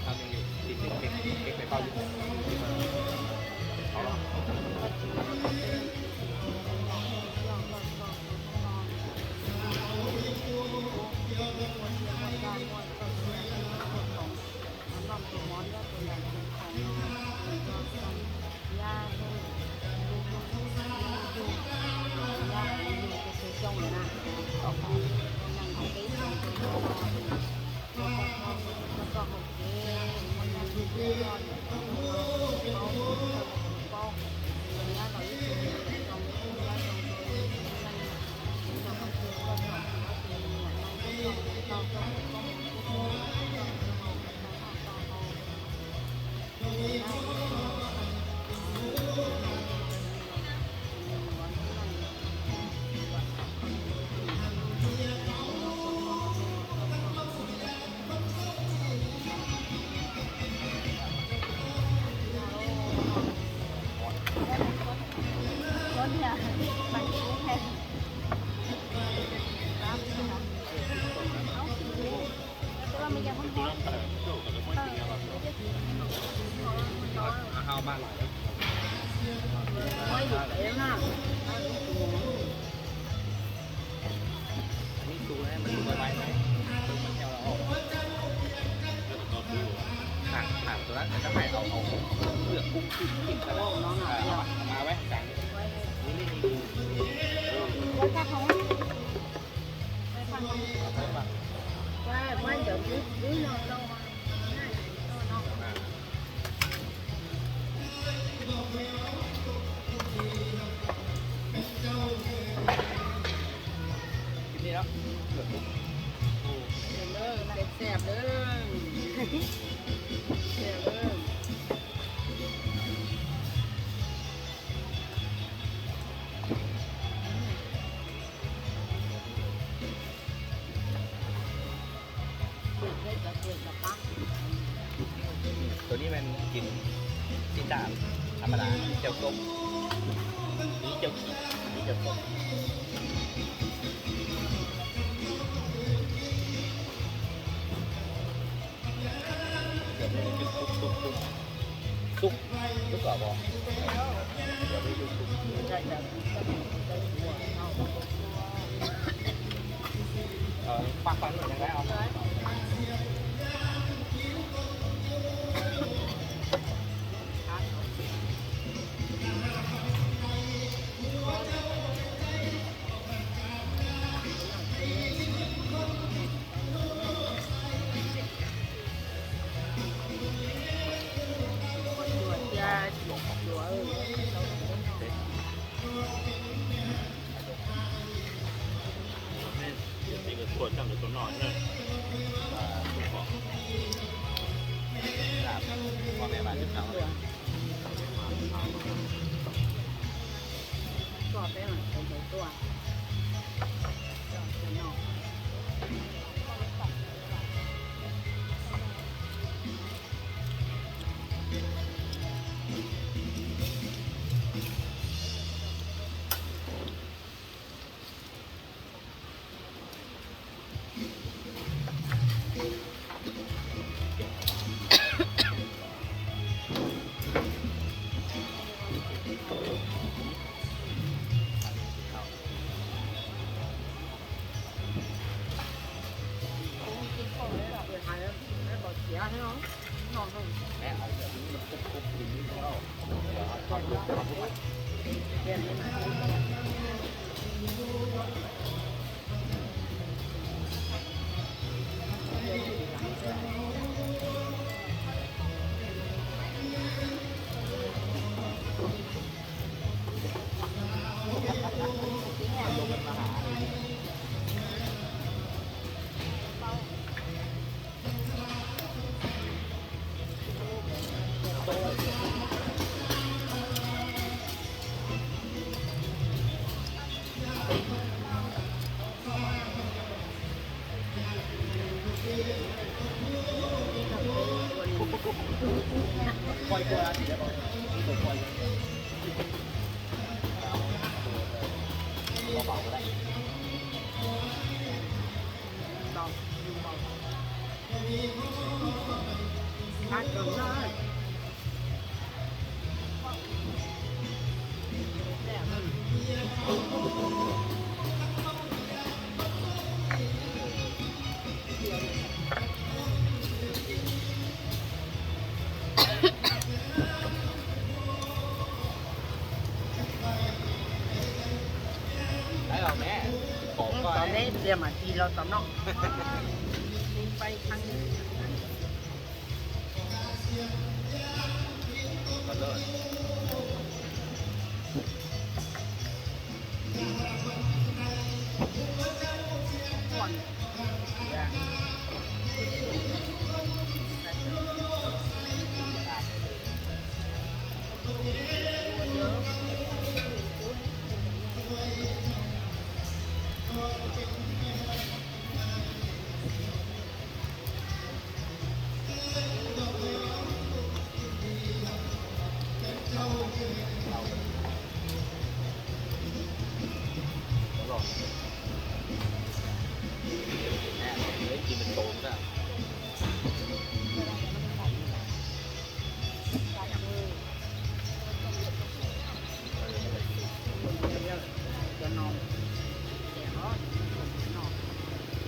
ງ ຄຳໜຶ່ງຢູ່ ຕິດເປັກ ເປັກ ເປັກໄປເປົ່າຢູ່ ເອົາລະ. ອັນນີ້ສຸກແລ້ວ ມັນສຸກໄວໆ ແລ້ວກໍຄືຫາງ ຫາງຕົວນັ້ນ ແລ້ວກໍໃຫ້ເອົາ ເອົາເປືອກກຸ້ງຂຶ້ນ ຂຶ້ນ ເອົາມາ ມາໄວ້ກາງ ນີ້ ນີ້ ນີ້ ກິນນີ້ເນາະ ເກືອບທຸກ ໂອ້ ເດີ ແຊບໆ ເດີ ແຊບເດີ. ຕົວນີ້ແມ່ນກິນຊີ້ນດາດທຳມະດາ ແຈ່ວສົ້ມ ມີແຈ່ວຂີດ ມີແຈ່ວສົ້ມ. ອືມ ແຊບ ສຸກ ສຸກແລ້ວບໍ່? ເອີ ປັກໄປໜ້ອຍໜຶ່ງໄດ້ ເອົາ ໄດ້ແລ້ວແມ່ ຂອງ ອືມ ຂ້ອຍ ຕອນນີ້ຕຽມອາທີແລ້ວຕອນເນາະ ໄປທາງນີ້ ມາເລີຍ.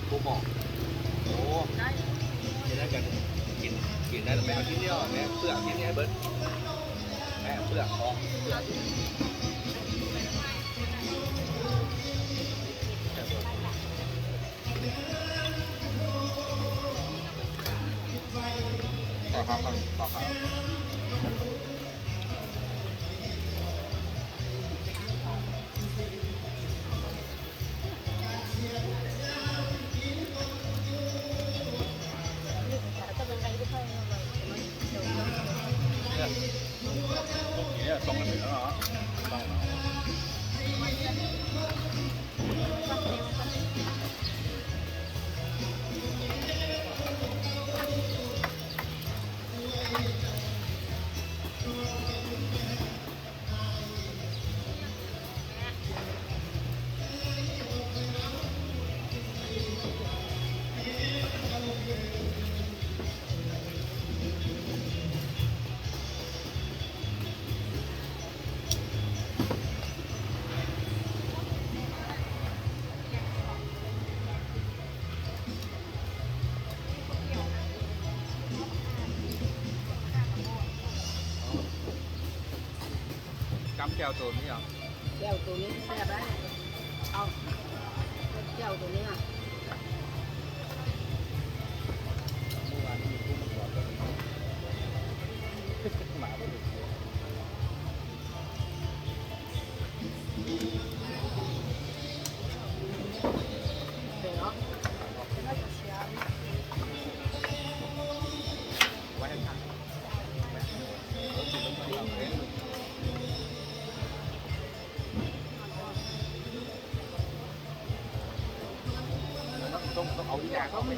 ບໍ່ບອກ ໂອ້ ໄດ້ ເຮັດໄດ້ກໍກິນ ກິນໄດ້ແລ້ວ ແມ່ເອົາຊິດຽວ ແມ່ເປືອກຊິດນີ້ໃຫ້ເບິດ ແມ່ເປືອກອອກ ເປືອກ ຂໍເຂົ້າກ່ອນ ຂໍເຂົ້າ. ເນຍ ເນຍ ສົ່ງກັນເຖິງແລ້ວເນາະ. ตำแจ่วตัวนี้เหรอ แจ่วตัวนี้แซ่บได้ เอาแจ่วตัวนี้อะ เมื่อวานนี้มีกุ้งมังกรตัวนี้ หมาบ่ถูก เดี๋ยวเนาะ น่าจะเสีย ไว้ให้ทาน ต้อง ต้องเอาอีกอย่างเข้าไป